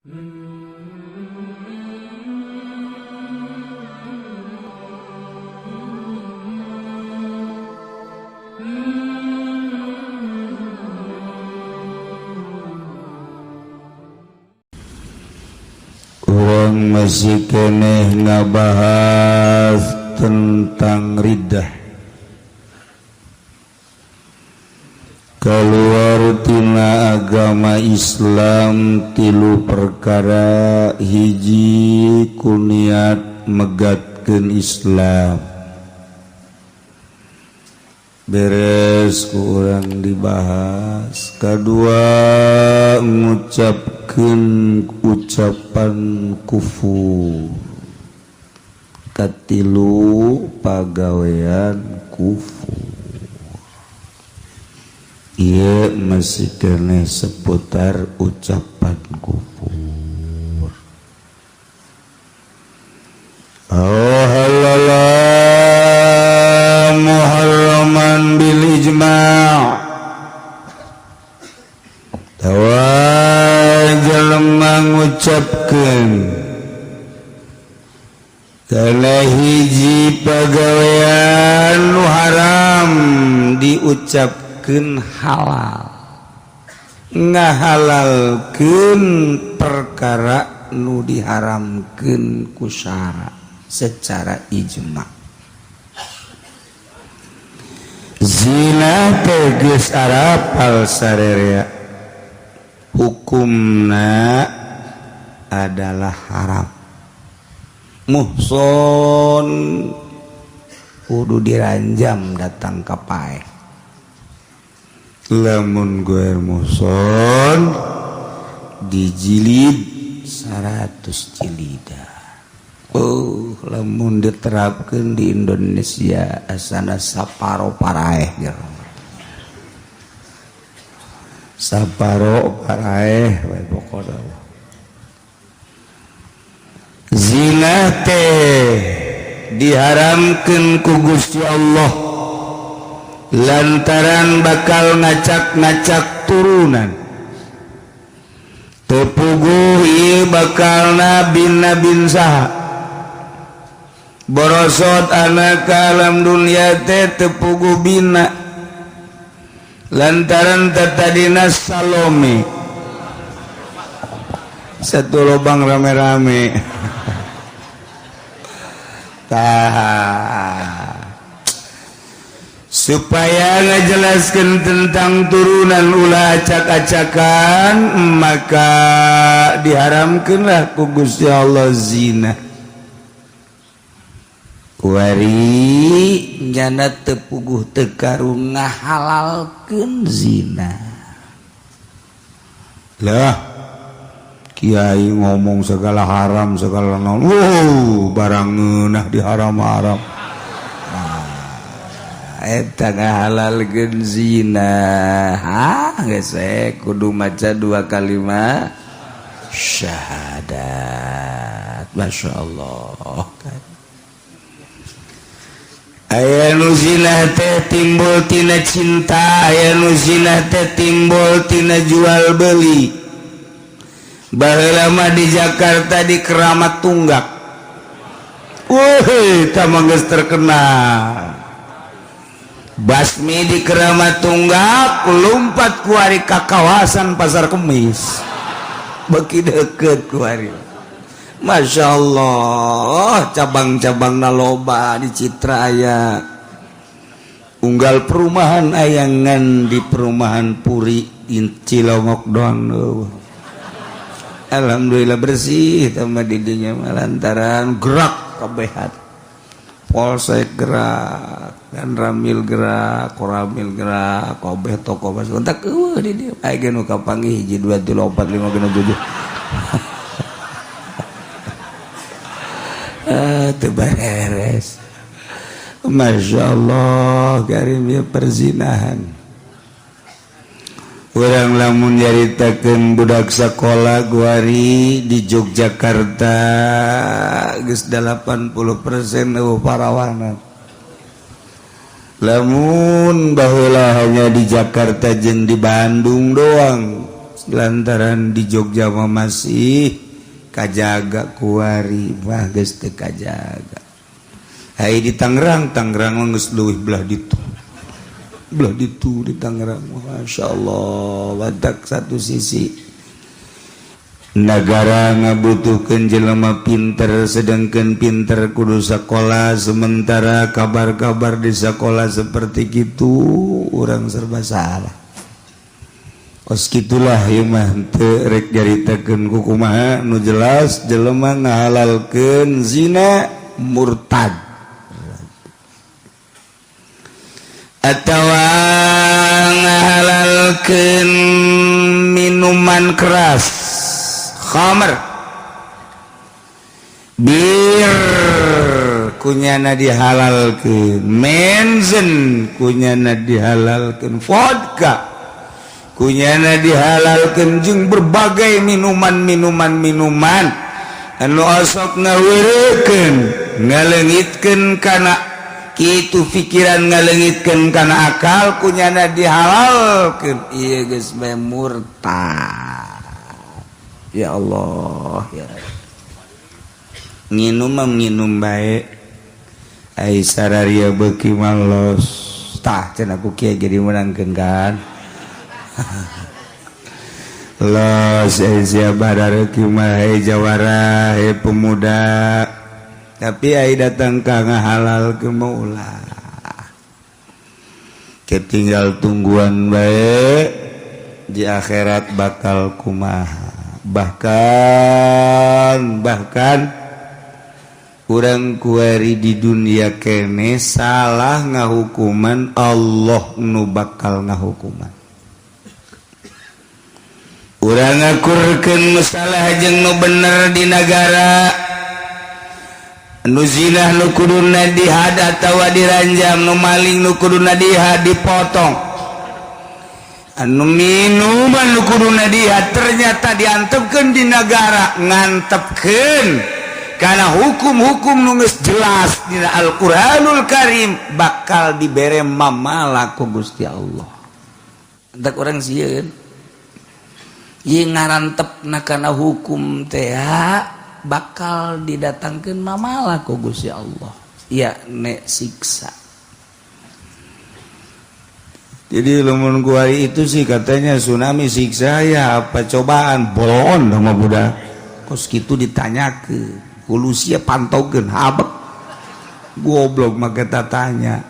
Urang masih keneh ngabahas tentang riddah, keluar tina agama Islam tilu perkara. Hiji, ku niat megatkeun Islam, beres ku urang dibahas. Kedua, ngucapkeun ucapan kufur. Katilu, pagawean kufur. Ieu masih keneh seputar ucapan kufur. Oh halala muharraman bil ijma', tawa jelema ngucapkeun kana hiji pagawean nu haram diucapkeun halal, ngahalalkeun perkara nu diharamkeun ku syara secara ijma. Zina teh geus arapal sarerea, hukumna adalah haram. Muhson kudu diranjam datang ka paeh. Lamun goer muhson dijilid 100 jilida. Oh, lamun diterapkan di Indonesia asana saparo paraeh jero. Saparo paraeh we pokona. Zina teh diharamkeun ku Gusti Allah lantaran bakal ngacak-ngacak turunan. Teu puguh ieu bakal nabin nabin saha borosot anak ka alam dunia teh teu puguh bina lantaran tatadina Salome satu lubang rame-rame. Tah, supaya ngajelaskan tentang turunan ulah acak-acakan, maka diharamkanlah ku Gusti Allah zina. Kuari nyana teu puguh teu karu ngahalalkeun zina. Lah, kiai ngomong segala haram segala naon, wow, barang ngeunah diharam-haram. Ah, eta ngahalalkeun zina. Ha, geus we kudu maca dua kalimat syahadat. Masya Allah. Aya nu zina teh timbul tina cinta, aya nu zina teh timbul tina jual beli. Baheula mah di Jakarta di Keramat Tunggak. Wuh, tah geus terkenal. Basmi di Keramat Tunggak lumpat kuari ka kawasan Pasar Kemis. Beki deket kuari. Masya Allah, cabang-cabang loba di Citra aya. Unggal perumahan ayangan di perumahan Puri di Cilongok doang. Alhamdulillah bersih tambah didinya mah lantaran gerak kabehat. Polsek gerak dan Ramil gerak, Koramil gerak, kabeh toko pas kontak eueuh di dieu. Aya ge nu kapanggih hiji, 2, 3, 4, 5, 6, 7. Ah, teu beres. Masya Allah, karim ya perzinahan. Urang lamun nyaritakeun budak sekolah guari di Yogyakarta geus 80% eueuh parawanan. Lamun baheula hanya di Jakarta jeung di Bandung doang. Lantaran di Jogja mah masih kajaga, kuari mah geus teu kajaga. Hai, di Tangerang, Tangerang mah geus leuwih belah ditu, belah ditu di Tangerang. Masya Allah, badak satu sisi negara ngabutuhkan jelema pinter, sedangkan pinter kudu sekolah, sementara kabar-kabar di sekolah seperti gitu, orang serba salah. Kos gitulah ieu mah, teu rek nyaritakeun kukumaha. Nu jelas jelema ngahalalkeun zina murtad atawa ngahalalkeun minuman keras, khamr, bir kunyana dihalalkeun, menzen kunyana dihalalkeun, vodka kunyana dihalalkeun, jeung berbagai minuman-minuman minuman anu osok ngaweurekeun, ngaleungitkeun kana kitu pikiran, ngaleungitkeun kana akal, kunyana dihalalkeun, ieu geus bae murtad. Ya Allah ya, nginum mah nginum bae, ai sararia beuki malos. Tah, cenah ku kieu jadi meunangkeun kan los. Sia badareuki mah, hei jawara, hei pemuda, tapi ai datang ka ngahalal ke maulah, ketinggal tungguan bae di akhirat bakal kumaha. Bahkan bahkan urang kuari di dunia kene salah ngahukuman, Allah nu bakal ngahukuman. Urang ngakurkeun nu salah jeung nu bener di negara, nu zinah nu kuduna dihad atawa diranjam, nu maling nu kuduna dihad dipotong, anu minuman nu kuduna dihad ternyata diantepkeun di negara. Ngantepkeun karena hukum-hukum nu geus jelas dina Al-Qur'anul Karim bakal dibere mamala ku Gusti Allah. Entak urang sieun ieu ngarantepna kana hukum teh bakal didatangkeun mamala ku Gusti Allah ya, nek siksa. Jadi lamun kuari itu sih katanya tsunami siksa ya, apa cobaan bolon sama budak kos gitu ditanya ke kulusia pantaukeun habek goblok mah kita tanya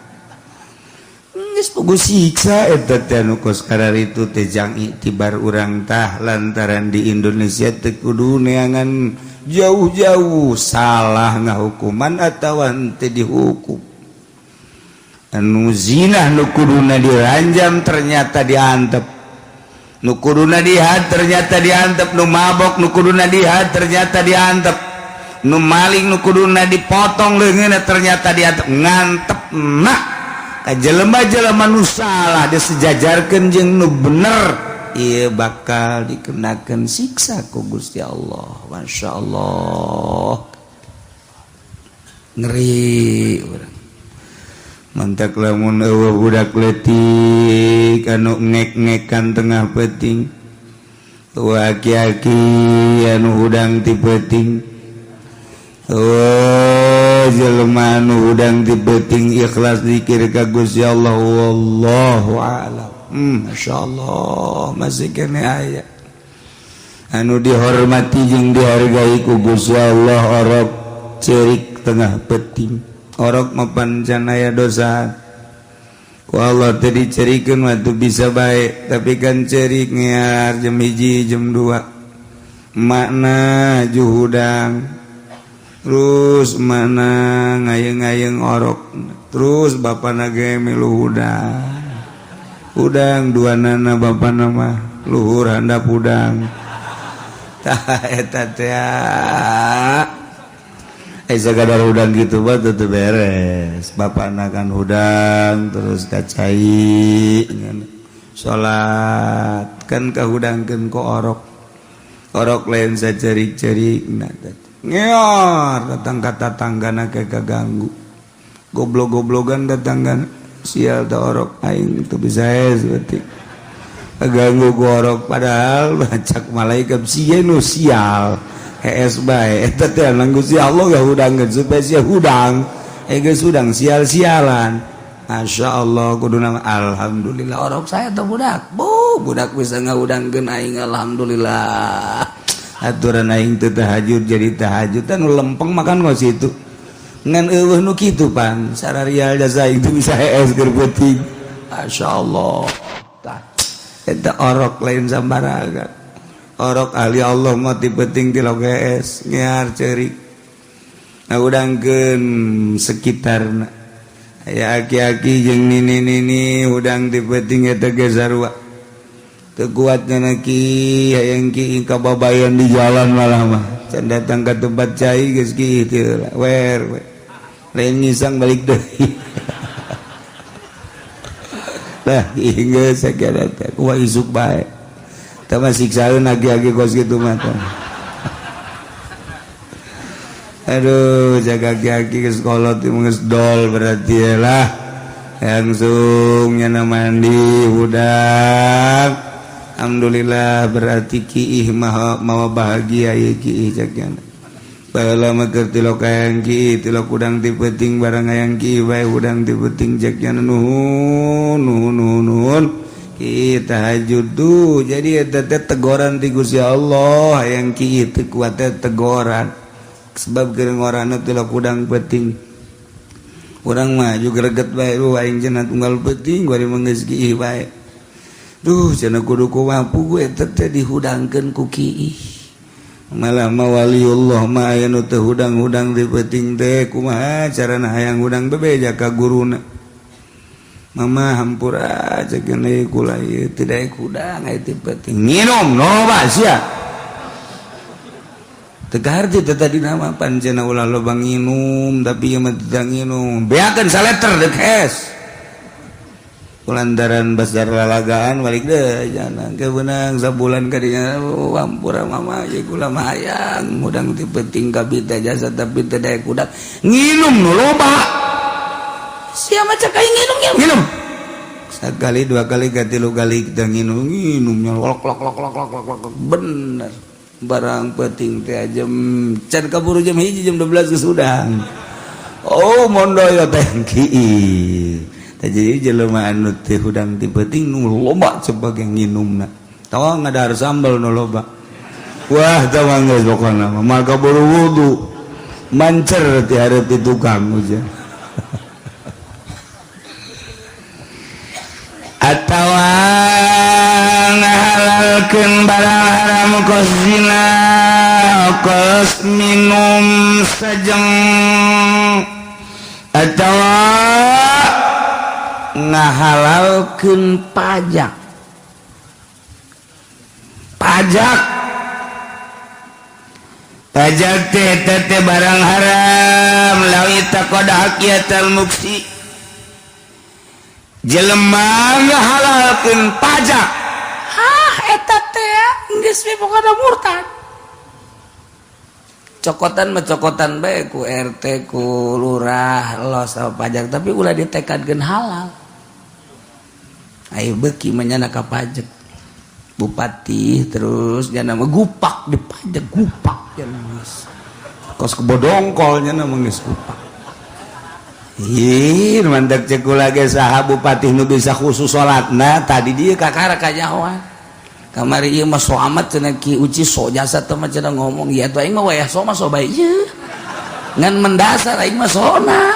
geus pugu siksa eta teh. Anu kos itu teh jang iktibar urang tah, lantaran di Indonesia teu kudu neangan jauh-jauh salah ngahukuman atawa henteu dihukum. Anu zinah nu kuduna diranjam ternyata diantep, nu kuduna dihad ternyata diantep, nu mabok nu kuduna dihad ternyata diantep, nu maling nu kuduna dipotong leungeunna ternyata diantep. Ngantep nak ka jelema-jelema nu salah disejajarkeun jeung nu bener, ieu bakal dikenakeun siksa ku Gusti Allah. Masya Allah, ngeri urang. Mantak lamun eueuh budak leutik anu ngek-ngekan tengah peuting, eueuh aki-aki anu hudang ti peuting, eueuh jelema anu hudang ti peuting ikhlas zikir ka Gusti Allah, wallahu a'lam. Masya Allah, masih kene aya anu dihormati jeung dihargai ku Gusti Allah, orok cerik tengah peuting. Orok mapan can aya dosa ku Allah teh dicerikeun waktu bisa baik, tapi kan cerik ngear jam 1, jam 2, makna juhudang terus, mana ngayeng-ngayeng orok terus, bapak nage milu hudang hudang dua nana, bapak nama luhur handap hudang. Tah, eta teh sekadar hudang gitu mah teu beres. Bapak kan hudang terus kacai salat kan kahudangkeun ku orok. Orok lain sacerik-cerik ngeor datang ka tatanggana ke kaganggu, goblok-goblogan datangkan. Sial ta orok aing teu bisa seperti Ganggu gorok, padahal bacak malaikat sia nu sial hees bae eta teh nang Gusti Allah ngahudangkeun supaya sia hudang, eh geus hudang sial-sialan. Masya Allah, kudu nama alhamdulillah orok saya tuh budak, bu budak bisa ngahudangkeun aing, alhamdulillah. Aturan aing teu tahajud jadi tahajud dan lempeng makan kos itu ngan eueuh nu kitu pan sararial jasa itu bisa hees keur peuting. Masya Allah, tah eta orok lain sambarangan, orok ahli Allah mah ti peuting ti hees ngear ceurik ngahudangkeun sekitarna. Aya aki-aki jeung nini-nini hudang ti peuting eta ge sarua teu kuat nya ki hayang ki kababayan di jalan, malah mah can datang ka tempat cai geus kieu wer we. Lain ngisang balik deui lah hingga sakira teh kumaha isuk bae teh mah siksaeun agi-agi kos kitu mah teh. Aduh, jaga aki-aki geus kolot geus dol berarti ya lah, langsung nyana mandi hudang, alhamdulillah, berarti kiih maha mawa bahagia ya kiih cak nyana. Baheula mah keur tilok hayang kiih, tilok hudang ti peuting, barang hayang kiih bae hudang ti peuting cek nyana, nuhun nuhun nuhun nuhun kiih tahajud tuh. Jadi eta teh tegoran ti Gusti Allah, hayang kiih teu kuat teh tegoran sebab keur ngorana tilok hudang peuting. Urang mah juga greget bae, lu aing cenah tunggal peuting bari mah geus kiih bae. Duh, cenah kudu kumaha puguh eta teh dihudangkeun ku kiih. Malah mah waliullah mah aya nu teu hudang-hudang di peuting teh, kumaha carana hayang hudang, bebeja ka guruna, "Mama, hampura," cek ieu, "kula ieu teu daek hudang aya ti peuting." "Nginum loba sia." Teu kaharti teh tadi nama pancena ulah loba nginum, tapi ieu mah teu nginum, beakeun saleter deuk hees kulantaran besar lalagaan balik deh jangan kebenang sabulan kadinya, "Oh, ampura Mama ya, kula mah hayang hudang ti peuting kabita jasa tapi teu daek hudang." "Nginum nu loba sia mah," cek aing, "nginum nginum nginum." Sekali, dua kali, tilu kali kita nginum nginumnya lok lok lok lok lok lok lok, bener barang peuting teh jam can kaburu jam 1, jam 12 geus hudang. Oh, mondoyo teh kieu. Jadi jelema anu teu hudang ti peuting nu loba sebagai nginumna. Tawa ngadahar sambal nu loba. Wah, tawa geus pokona mah maka buru wudu. Mancer ti hareup ti tukang uja. Atawa ngahalalkeun barang haram kos zina, kos minum sajeng, atawa ngahalalkeun pajak. Pajak, pajak teh teh barang haram. Law itaqada haqiyatal muksi, jelema ngahalalkeun pajak. Hah, eta teh geus we pokona murtad. Cokotan mah cokotan bae ku RT, ku lurah, los sama pajak, tapi ulah ditekadkeun halal. Ayo beuki mah nyana ka pajak bupati terus nyana mah gupak di pajak, gupak nyana geus kos kebodongkol, nyana mah geus gupak. Ih, mantak cek kula ge, saha bupati nu bisa khusus salatna tadi dia kakara kanyahoan kamari ieu mah so amat cenah. Ki Uci so jasa teh mah cenah ngomong ieu tuh, aing mah wayah so mah so bae ieu ngan mendasar aing mah sona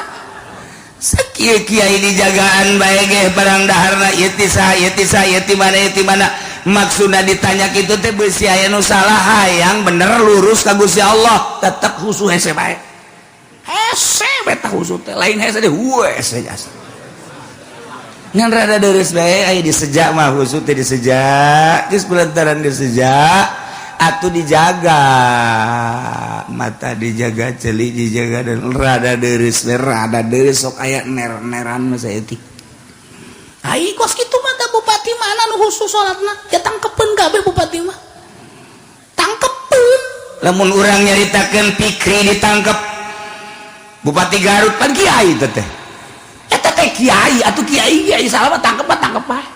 sakieu. Kiai dijagaan bae ge barang daharna ieu ti saha, ieu ti saha, ieu ti mana, ieu ti mana. Maksudna ditanya kitu teh beusi aya nu salah, hayang bener lurus ka Gusti Allah, tetep khusus hese bae, Hese beta khusus teh lain hese deh, hese jasa ngan rada deres bae aya disejak mah, khusus teh disejak geus pelantaran disejak atuh dijaga, mata dijaga, ceuli dijaga, dan rada deres bae, rada deres sok aya ner-neran mah saeutik. Ai kos kitu mah teh bupati mana nu khusus salatna? Ya tangkepeun kabeh bupati mah. Tangkepeun. Lamun urang nyaritakeun Pikri ditangkep Bupati Garut pan kiai teh teh. Eta teh kiai atuh, kiai kiai salah mah tangkep mah tangkep bae.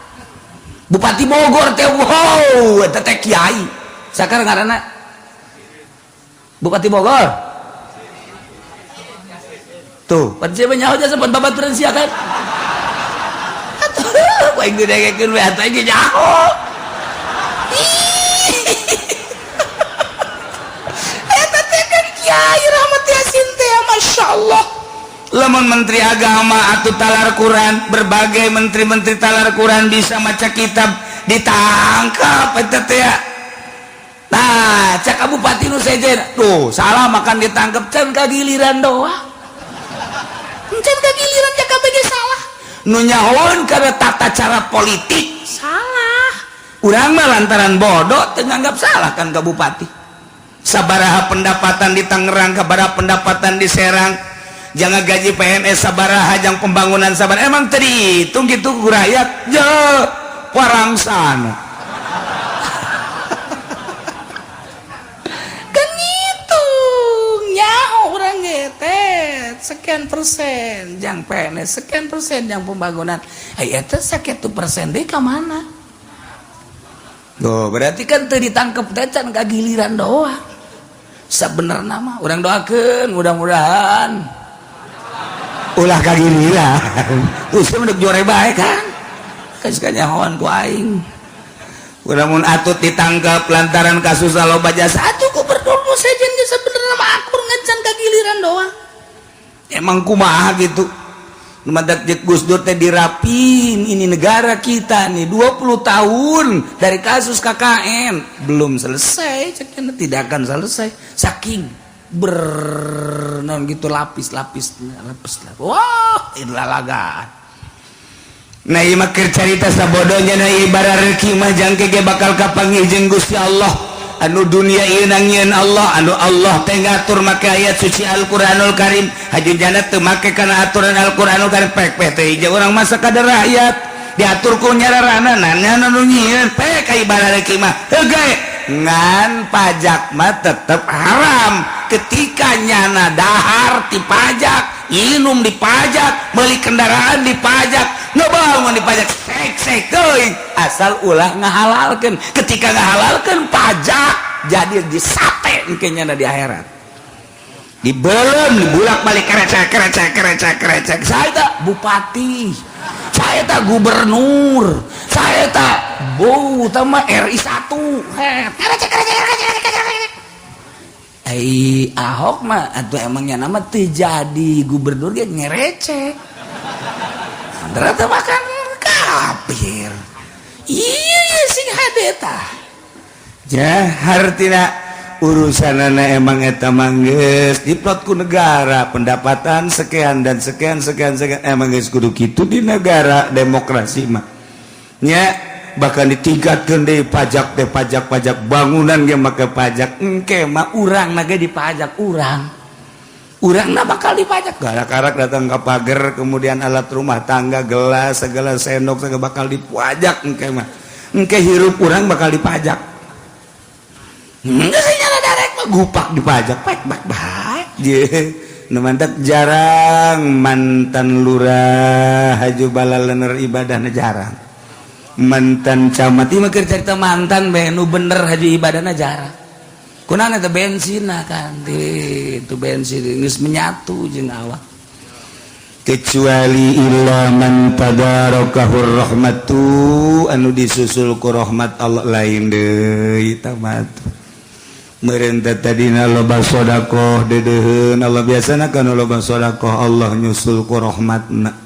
Bupati Bogor teh, wow, eta teh kiai. Sakarang ngaranna Bupati Bogor tuh, pan siapa nyaho aja sempat babaturan sia kan. Atuh, ku aing didengekeun we atuh, aing nyaho. Eta teh kan Kiai Rahmat Yasin teh, Masya Allah. Lamun menteri agama atau talar Quran, berbagai menteri-menteri talar Quran, bisa maca kitab, ditangkap eta teh. Nah, cek bupati nu sejen tuh salah, makan ditangkap. Can kagiliran doang, can kagiliran cek KBG salah. Nu nyahoan karena tata cara politik salah. Urang mah lantaran bodoh teu nganggap salah kan ke bupati. Sabaraha pendapatan di Tangerang, sabaraha pendapatan di Serang, jangan gaji PNS sabaraha, jang pembangunan sabaraha, emang tadi hitung gitu ku rakyat je sana. Kan ngitung nyaho urang ge teh, sekian persen jang PNS, sekian persen jang pembangunan. Ai eta sakitu persen deui ka mana? Tuh, berarti kan teu ditangkep teh can kagiliran doang. Sebenarnya mah urang doakeun mudah-mudahan ulah kagiliran. Terus mah jore bae kan. Geus kanyahoan ku aing. Urang mun atut ditangkap lantaran kasus loba jasa atuh gubernur nu sejen ge sebenarnya mah akur, ngan kagiliran doang. Emang kumaha gitu. Madak Gus Dur teh dirapin ini negara kita nih, 20 tahun dari kasus KKN belum selesai, ceknya tidak akan selesai, saking ber non gitu lapis-lapis lapis lapis, wah, lalagan. Nah, ieu mah keur carita sabodonya. Nah, ieu barareuki mah jangke ge bakal kapanggih jeung Gusti Allah anu dunia ieu nangieun Allah, anu Allah teh ngatur make ayat suci Al-Qur'anul Karim. Haju jana teu make kana aturan Al-Qur'anul Karim, pek pek teh hiji urang masa kadar rakyat diatur ku nyararana nanya nu nyieun pek ka ibarareuki mah heuh ngan pajak mah tetep haram. Ketika nyana dahar dipajak, minum dipajak, beli kendaraan dipajak, ngebangun dipajak, sek sek teuing asal ulah ngahalalkeun. Ketika ngahalalkeun pajak, jadi disate engke nyana di akhirat, dibelem, dibulak balik, kerecek kerecek kerecek kerecek. Saya tak bupati, saya tak gubernur, saya tak bu tama RI 1. Kerecek kerecek kerecek kerecek. Ai Ahok mah atau emangnya nama terjadi gubernur dia ngerecek, ternyata makan kafir. Iya, sing hade tah. Ya, hartina urusan emang eta mangges diplot ku negara, pendapatan sekian dan sekian sekian sekian, emang geus kudu kitu di negara demokrasi mah nya. Bahkan ditingkatkan deh pajak deh, pajak pajak bangunan ge make pajak. Engke mah urang na ge dipajak, urang urang na bakal dipajak. Gara-gara datang ke pagar, kemudian alat rumah tangga, gelas segala, sendok segala bakal dipajak. Engke mah engke hirup urang bakal dipajak. Enggak sih, nyala darek mah gupak dipajak, pek bak bak je. Nu mantak jarang mantan lurah haju balalener ibadahna, jarang mantan camat. Ieu mah keur carita mantan bae, nu bener haju ibadahna jarang. Kunaon eta? Bensin kan itu, bensin geus menyatu jeung awak, kecuali illa man tadarakahur rahmatu, anu disusul ku rahmat Allah, lain deui tamat. Merentah tadina loba sodakoh deudeuheun Allah, biasana kan loba sodakoh Allah nyusul ku rahmatna.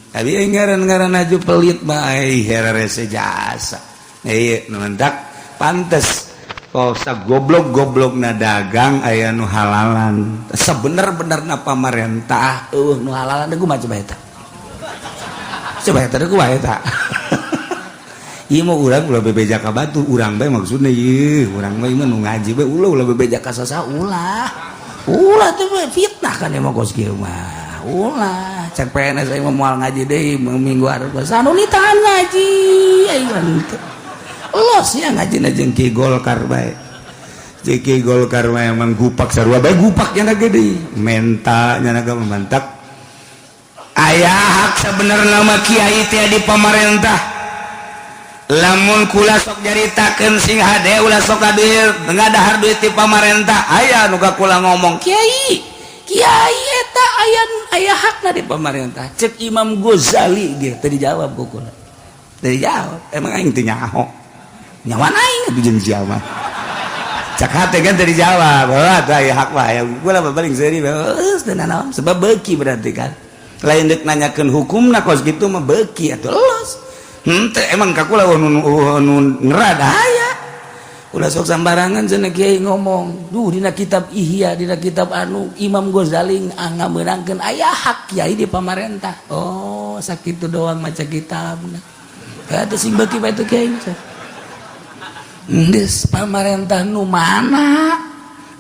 Tapi ngaran-ngaran aju pelit mah ai herese jasa. Ieu nu mentak pantes kok sagoblok-goblok na dagang aya nu halalan. Sebener-benerna pamarentah eueuh nu halalan deui kumaha coba eta? Coba eta deui kumaha eta? Ieu mah urang ulah bebeja ka batur, urang bae maksudna ieu, urang bae mah nu ngaji bae ulah ulah bebeja ka sasaha, ulah. Ulah teh fitnah kan emang kos kieu mah. Ulah cek PNS aing mah moal ngaji deui minggu hareup. Sanu ditahan ngaji aing mah henteu. Los ya ngaji jeung Ki Golkar bae. Jeung Ki Golkar mah emang gupak sarua bae, gupak nya gede. Menta nya ge mantak. Aya hak sebenarnya mah kiai teh di pamarentah. Lamun kula sok nyaritakeun, sing hade, ulah sok duit ngadahar duit ti pamarentah, aya nu ka kula ngomong, "Kiai, kiai eta aya aya hakna di pamarentah." Cek Imam Ghazali ge teu dijawab ku kula, teu dijawab. Emang aing teu nyaho nyawan aing atuh jeung sia mah? Cak hate kan teu dijawab. Oh, atuh aya hak mah aya. Kula mah paling seuri geus teu nanaon, sebab beuki berarti kan lain deuk nanyakeun hukumna. Kos kitu mah beuki atuh, los henteu. Emang ka kula nu ngerad aya, "Ulah sok sambarangan," cenah kiai ngomong. Duh, dina kitab Ihya, dina kitab anu, Imam Ghazali ngameunangkeun aya hak kiai di pamarentah. Oh, sakitu doang maca kitabna. Atuh sing beuki bae teh kiai. Geus, pamarentah nu mana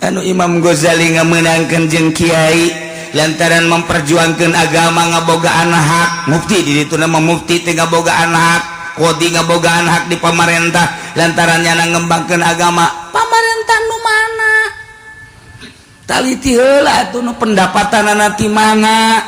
anu Imam Ghazali ngameunangkeun jeung kiai lantaran memperjuangkan agama ngabogaan hak? Mufti di ditu nama mufti teh ngabogaan hak, qodi ngabogaan hak di pamarentah lantaran nyana ngembangkeun agama. Pamarentah nu mana? Taliti heula atuh, nu pendapatanana ti mana,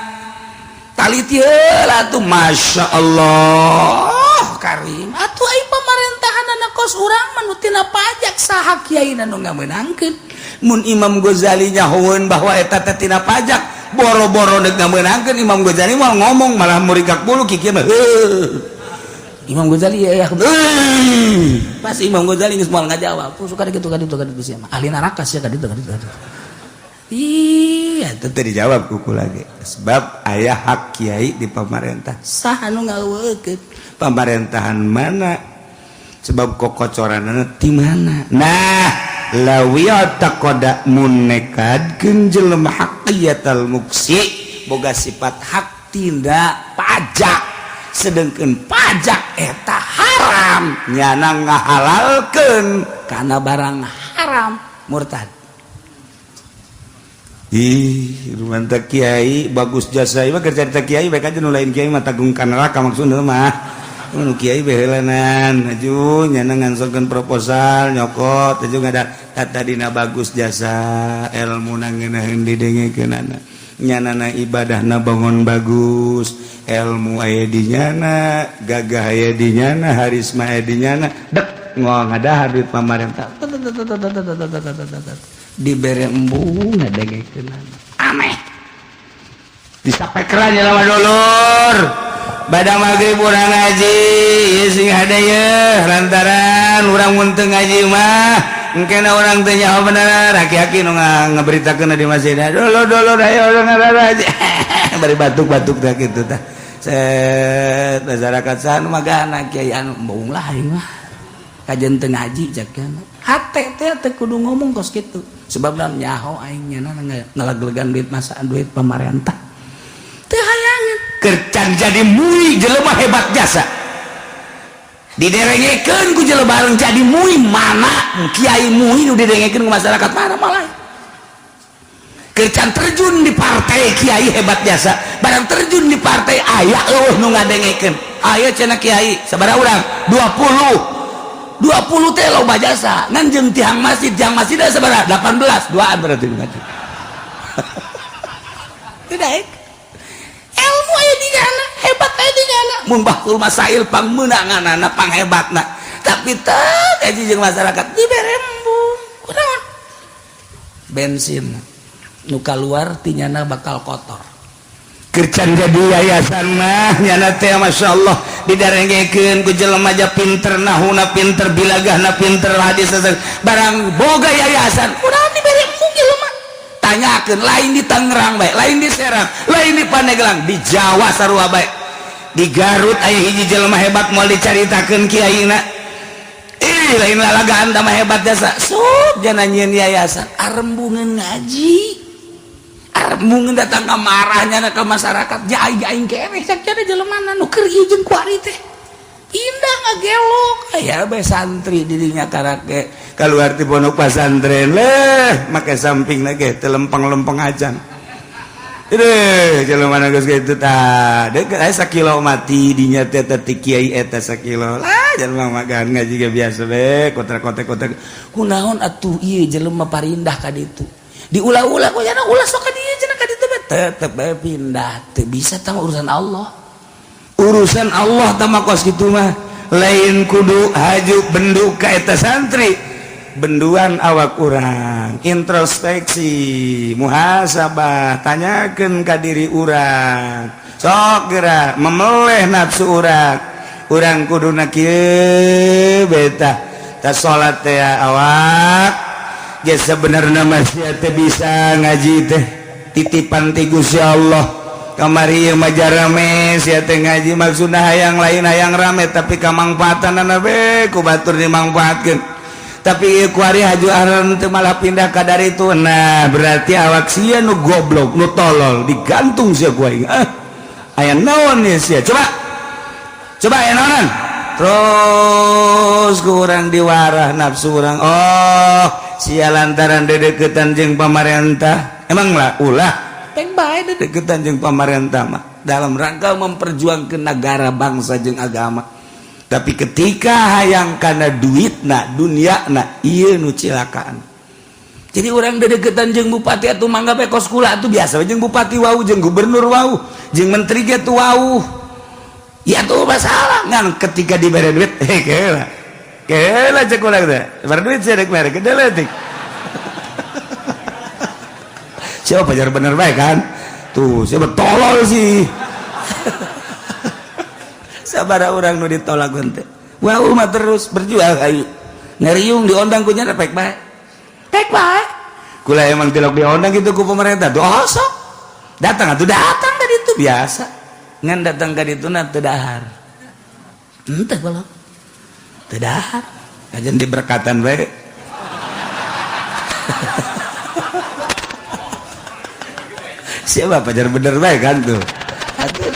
taliti heula atuh. Masya Allah karim atuh, ai pamerintahanana kos urang mah nu tina pajak, saha kiai nu ngamenangkeun? Mun Imam Ghazali nyahoeun bahwa eta teh tina pajak, boro-boro deuk ngamenangkeun, Imam Ghazali moal ngomong, malah murikak bulu kikieu mah. Heuh. Imam Ghazali ya, pas Imam Ghazali geus moal ngajawab, suka kitu ka ditu, sia mah ahli neraka sia, ka ditu ka ditu. Iya, itu teu dijawab kuku lagi. Sebab aya hak kiai di pemerintah. Saha nu ngaweukeun? Pemerintahan mana? Sebab kokocoranana ti mana? Nah, lawi taqoda mun nekadkeun jelema haqiyatal muksi, boga sifat hak tindak pajak, sedangkan pajak eta haram, nyana ngahalalkeun karena barang haram, murtad. Ih, mantap kiai bagus jasa ieu mah. Kerja kiai baik aja, nu lain kiai mah tanggung ka neraka. Maksudna mah nu kiai behelanan aju nyana ngansorkeun proposal, nyokot aju ngada tadina bagus jasa, ilmu ngeunaheun didengekeunana, nyanana ibadahna bangun bagus, ilmu aya di nyana, gagah aya di nyana, harisma aya di nyana, dek ngomong ngadahar duit pamarentah, dibere embung ngadengekeunana. Aneh, disapekeran jelema dulur. Bada maghrib urang ngaji ieu, sing hade ye, lantaran urang mun teu ngaji mah engkena urang teu nyaho bener. Aki-aki nu ngaberitakeun di masjid, "Dulur, dulur, ayo urang ngaji," bari batuk-batuk tah kitu tah. Set, masyarakat saha nu magana? Kiai anu. Embung lah aing mah, kajen teu ngaji. Cek hate teh teu kudu ngomong kos kitu, sebab dalam nyaho aing nyana ngalaglegan duit masa duit pamarentah teu hayangan. Kercan jadi mui jelema hebat jasa, diderengekeun ku jelema bareng jadi mui. Mana kiai mui nu didengekeun ku masyarakat? Mana malah kercan terjun di partai, kiai hebat jasa barang terjun di partai, aya eueuh nu ngadengekeun. Aya cenah kiai sabaraha urang? 20. 20 teh loba jasa, ngan jeung tiang masjid, tiang masjid ada sabaraha? 18. Duaan berarti ngaji. Tidak ilmu aya di nyana, hebat aya di nyana, mun bahul masail pangmeunanganana, panghebatna, tapi teu ngaji jeung masyarakat, dibere embung. Kunaon? Bensin nu kaluar ti nyana bakal kotor. Kercan jadi yayasan mah nyana teh Masya Allah, didarengekeun ku jelema aja pinter nahuna, pinter bilagahna, pinter hadis, barang boga yayasan, kunaon dibere embung jelema? Tanyakeun, lain di Tangerang bae, lain di Serang, lain di Pandeglang, di Jawa sarua bae. Di Garut aya hiji jelema hebat, moal dicaritakeun kiaina. Ih, lain lalagaan mah, hebat jasa. Sup jana nyieun yayasan, arembungeun ngaji, arembungeun datang ka marahnya ke masyarakat. Ja aing aing keneh cak cenah jelema nu keur ieu jeung kuari teh indah ngagelok. Aya bae santri dirinya karake keluar ti pondok pesantren leh, make samping lagi teu lempeng-lempeng acan. Aduh, jelema geus kitu tah. Deukeut aya sakilo mati dinya teh ti kiai eta sakilo. Lah, jelema magan ngaji ge biasa be, kotak-kotak-kotak. Kunaon atuh ieu jelema parindah ka ditu? Diulah-ulah ku cenah, ulah sok ka dieu cenah, ka ditu bae tetep bae pindah. Teu bisa tah, urusan Allah. Urusan Allah tah mah kos kitu mah. Lain kudu haju bendu ka eta santri, benduan awak urang, introspeksi, muhasabah, tanyakeun ka diri urang. Sok geura memeleh nafsu urang. Urang kuduna kieu beta ta salat teh awak ge sebenarnya masih teh bisa ngaji teh titipan ti Gusti Allah. Kamari ieu mah rame sia teh ngaji, maksudna hayang lain hayang rame, tapi kamangfaatanana be ku batur dimangfaatkeun. Tapi ieu kuari haju aran teu, malah pindah ka dari itu. Nah, berarti awak sia nu goblok, nu tolol, digantung sia ku aing. Ah, aya naon nih sia? Coba coba, aya naonan? Terus ku urang diwarah nafsu urang. Oh, sia lantaran dedeketan jeung pamarentah. Emang lah ulah peng bae dedeketan jeung pamarentah mah dalam rangka memperjuangkan negara, bangsa jeung agama. Tapi ketika hayang karena duit na dunia na, iya nu cilakaan. Jadi orang dedeketan jeung bupati atau mangga bae kos kula atuh, biasa jeung bupati wau, jeung gubernur wau, jeung menteri ge tuh wau. Ya tuh masalah ngan ketika diberi duit, eh kela kela cek urang teh bere duit sia dek mere gede leutik. Siapa pajar bener baik kan tuh, siapa tolol sih. Sabara orang nu ditolak teh wah mah terus berjuang. Ayo ngeriung diondang ku nya, pek bae, pek bae. Kula emang tilok diondang gitu ku pemerintah tuh. Oh, sok datang atuh, datang tadi itu biasa. Ngan datang ka ditu na teu dahar, henteu belum teu dahar, kajian diberkatan bae. Siapa pajar bener bae kan tuh. Atuh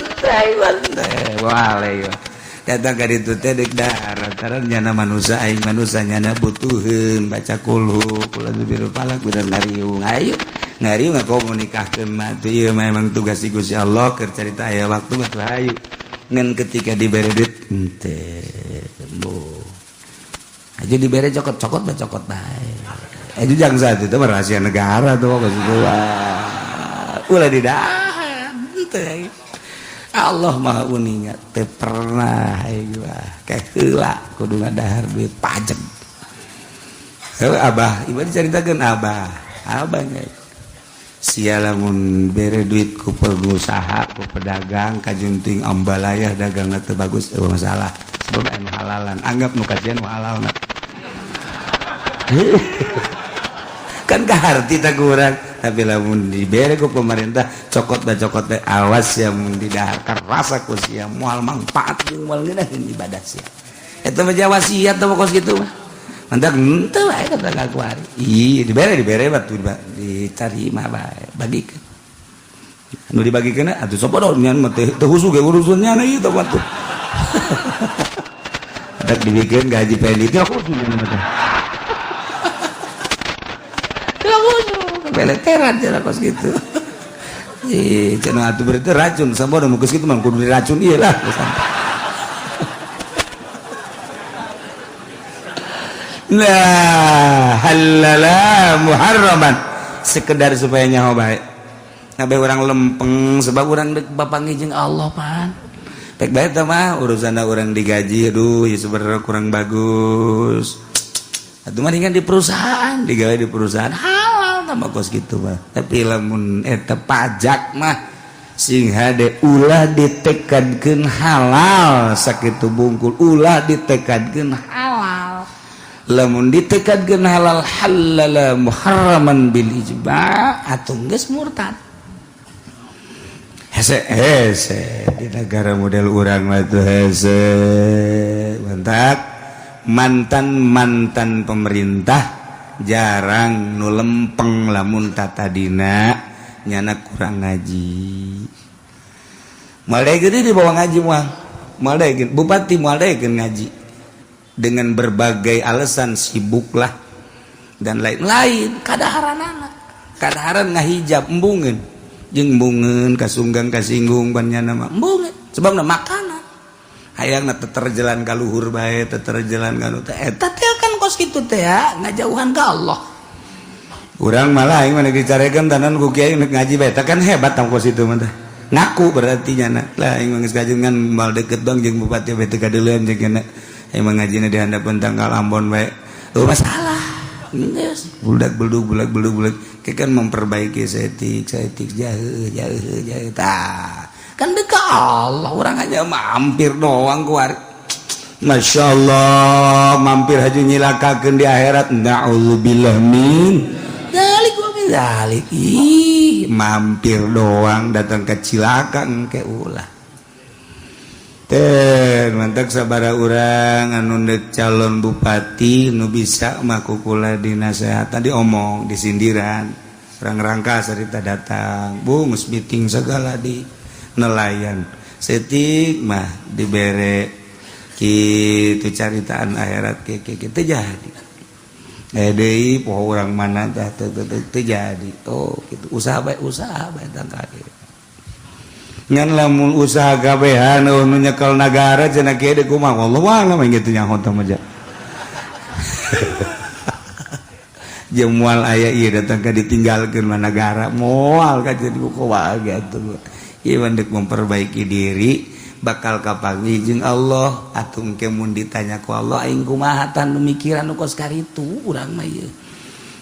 datang ka ditu teh deuk dahar lantaran nyana manusia, aing manusia, nyana butuheun baca kulhu, kula biru falak, bener ngariung. Ayo ngariung aku mau nikahkeun mah tuh. Ieu mah emang tugas si Gusti Allah keur carita aya waktu mah tuh. Hayu ngan ketika dibere duit henteu bu aja, dibere cokot-cokot bae, cokot bae. Eh, jangan saat itu mah rahasia negara tuh kos itu. Ulah didahar henteu. Allah Maha uninga, teu pernah aing mah kaheula kudu ngadahar duit pajak. Heuh, abah ieu dicaritakeun abah, abahnya sia lamun bere duit ku pengusaha, ku pedagang, kajunting ambalayah dagangna teu bagus, eueuh masalah sebab anu halalan anggap nu kajian nu halalna kan kaharti tak kurang. Tapi lamun dibere ku pemerintah cokot da cokot teh, awas ya mun didahar rasa ku sia moal manfaat jeung moal ngeunaheun ibadah sia. Eta mah wasiat teh kos kitu mah. Mantak henteu wae kata ka kuari. Ih, dibere dibere batu diterima bae, bagikeun. Anu dibagikeun atuh sok nyan mah teu husu ge urusannya ieu teh mah tuh. Dak dibikeun gaji PNI teh khusus mah teh. Beleteran cenah kos gitu. Ih, cenah atuh berarti racun, sabodo mun geus kitu mah kudu diracun ieu lah. Nah, halala muharraman sekedar supaya nyaho bae. Ngabe urang lempeng sebab urang deuk bapanggih jeung Allah pan. Pek bae teh mah urusanna urang digaji, aduh ya sebenarnya kurang bagus. Atuh mah di perusahaan, digawe di perusahaan halal tambah kos gitu mah. Tapi lamun eta pajak mah sing hade ulah ditekadkeun halal sakitu bungkul, ulah ditekadkeun halal. Lamun ditekadkeun halal, halala muharraman bil ijma' atau geus murtad. Hese hese di negara model urang mah tuh hese. Mantap, mantan-mantan pemerintah jarang nu lempeng lamun tatadina nyana kurang ngaji. Moal daekeun dibawa ngaji, moal moal daekeun bupati, moal daekeun ngaji dengan berbagai alasan, sibuklah dan lain-lain. Kadaharanana kadaharan ngahijab, embungeun jeung embungeun kasunggang kasinggung ban nyana mah embungeun sebabna makanan hayangna teter jalan ka luhur bae, teter jalan ka nu teh eta teh kan kos kitu teh ya ngajauhan ka Allah. Urang malah aing mah dicarekeun tanan ku kiai ngaji bae kan hebat tang kos itu mah teh. Ngaku berarti nyana lah aing mah geus kajungan, moal deket dong jeung bupati bae, teu kadeuleun jeung nyana. Aing mah ngajina di handapeun tangkal Ambon bae. Tuh masalah. Geus budak beldug budak beldug budak kan memperbaiki saeutik saeutik, jauh jauh jauh. Tah kan dekat Allah, orang hanya mampir doang keluar. Masya Allah, mampir haji nyilakakeun di akhirat. Na'udzubillah min dzalik wa min dzalik. Ih, mampir doang datang ke cilaka engke. Ulah teh mantap sabara urang anu deuk calon bupati nu bisa mah kukula dinasehatan, diomong, disindiran. Orang rangka cerita datang bungus meeting segala di nelayan setik mah dibere kitu caritaan akhirat ke ke jadi eh deui poho urang mana tah teu teu jadi. Oh gitu, usaha bae, usaha bae tangka ngan lamun usaha kabehan nu nyekel nagara cenah kieu deui kumaha, wallahu a'lam gitu nyaho teh mah. Jeung moal aya ieu datang ka ditinggalkeun mah nagara moal ka jadi kumaha gitu. Ieu dek memperbaiki diri bakal kapanggih jeung Allah atuh engke mun ditanya ku Allah, aing kumaha tan mikiran nu kos karitu. Urang mah ieu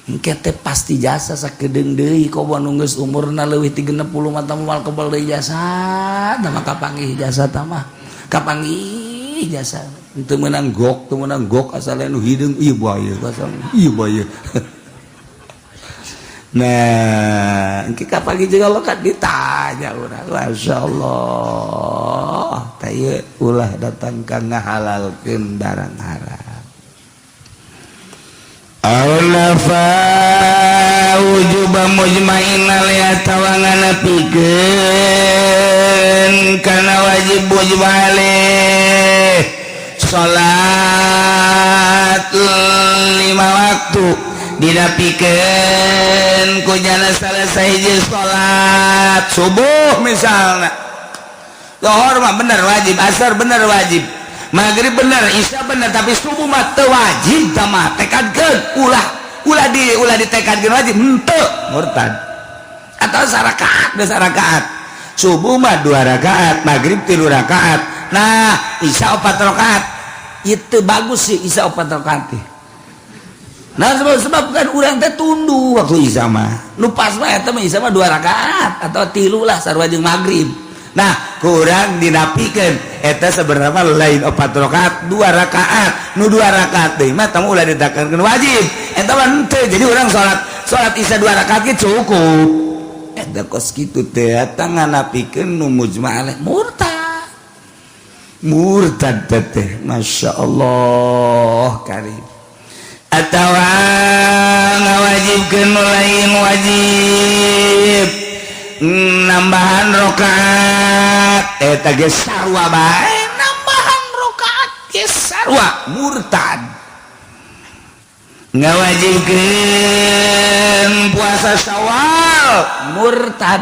engke teh pasti jasa sakedeung deui, komo nu geus umurna leuwih ti 60 mah moal kebal deui jasa tah mah. Kapanggih jasa tah mah, kapanggih jasa teu meunang gok, teu meunang gok, asal nu hideung ieu bae, asal ieu bae. Nah, engke kapanggih jeung Allah kan ditanya urang. Masya Allah, tah ieu ulah datang ka ngahalalkeun barang haram. Aw nafa wujuba mujma'in alaihi atawa nganapikeun kana wajib mujma' alaih salat lima waktu dinapikeun ku jana salah sahiji salat subuh misalnya. Lohor mah bener wajib, asar bener wajib, maghrib bener, isya bener, tapi subuh mah teu wajib. Tah mah tekadkeun, ulah ulah di ulah ditekadkeun wajib, henteu, murtad. Atau sarakaat, geus sarakaat subuh mah dua rakaat, maghrib tilu rakaat, nah isya opat rakaat. Itu bagus sih isya opat rakaat teh. Nah, sebab sebab kan urang teh tunduh waktu isya mah. Nu pas mah eta mah isya mah dua rakaat atau tilu lah, sarua jeung maghrib. Nah, kurang dinapikeun eta sebenarnya lain opat rakaat, dua rakaat. Nu dua rakaat deui mah tamu ulah ditekankeun wajib. Eta mah henteu. Jadi urang salat salat isya dua rakaat ge cukup. Eta kos kitu teh eta nganapikeun nu mujma' alaih, murtad. Murtad teh, Masya Allah karim. Atawa ngawajibkeun nu lain wajib, nambahan rokaat, eta ge sarua bae, nambahan rokaat ge sarua murtad. Ngawajibkeun puasa Syawal, murtad.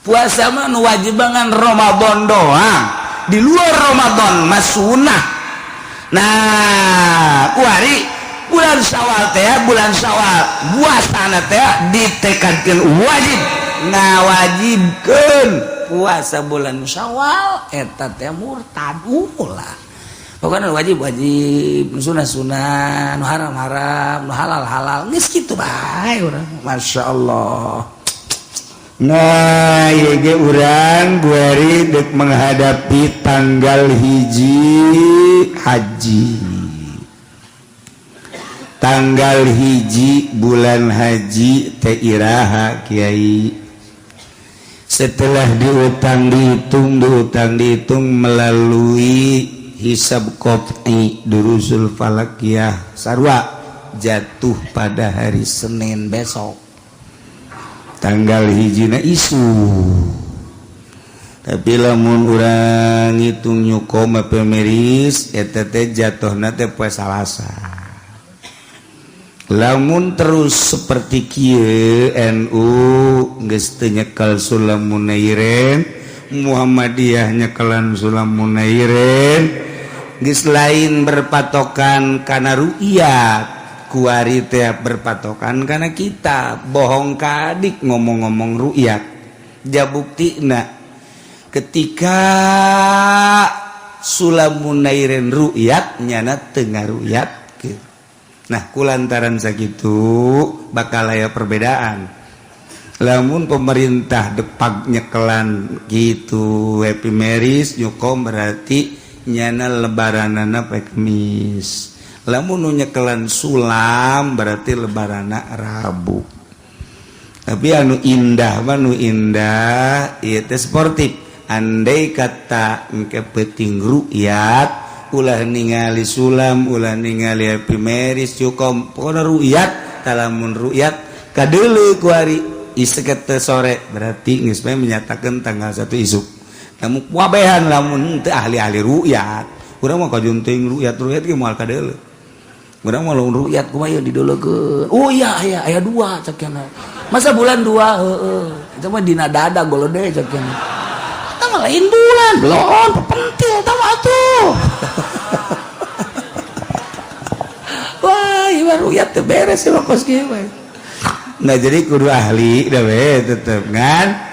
Puasa mah nu wajib bangan Ramadan doang, di luar Ramadan mah sunnah. Nah, kuari bulan Syawal teh, bulan Syawal puasa teh ditekadkeun wajib, ngawajibkeun puasa bulan Syawal eta teh murtad. Ulah, pokoknya wajib wajib, sunah sunah, nu haram haram, nu halal halal, geus kitu bae urang. Masya Allah. Nah, ieu ge urang buari dek menghadapi tanggal 1 haji, tanggal 1 bulan haji teh iraha, Kiai? Setelah diutang dihitung, diutang dihitung melalui hisab qot'i, durusul falakiyah, sarwa jatuh pada hari Senin besok tanggal 1 na isu. Tapi lamun urang ngitung nyukom pemeris eta teh jatuhna teh poe Salasa. Lamun terus seperti kieu, NU geus teu nyekel Sulam Munairin, Muhammadiyah nyekelan Sulam Munairin, geus lain berpatokan kana ru'yat, kuari teh berpatokan karena kita bohong kadik ngomong-ngomong ru'yat. Jabuktina ketika sulam munairen ru'yat, nyana tengah ru'yat. Nah, kulantaran sakitu bakal aya perbedaan. Lamun pemerintah depak nyekelan gitu Happy Marriage nyukom, berarti nyana lebaranana poe Kemis. Lamun nu nyekelan sulam, berarti lebaranana Rabu. Tapi anu indah mah, nu indah ieu teh sportif. Andai kata engke peuting ru'yat, ulah ningali sulam, ulah ningali Happy Marriage cukom, pokoknya ru'yat. Lamun ru'yat kadeuleu ku hari isuk sore, berarti geus menyatakan tanggal 1 isuk. Namun wabehan lamun teu ahli-ahli ru'yat. Urang mah kajeun teuing ru'yat, ru'yat ge moal kadeuleu. Urang mah lamun ru'yat kumaha ieu dideulekeun? Oh iya, aya aya dua cek. Masa bulan dua? Heeh, itu mah dina dada golode cek. Eta mah lain bulan, belum pentil eta mah atuh. Wah, ieu ru'yat teu beres sih kos kieu. Nah, jadi kudu ahli dah we tetep kan.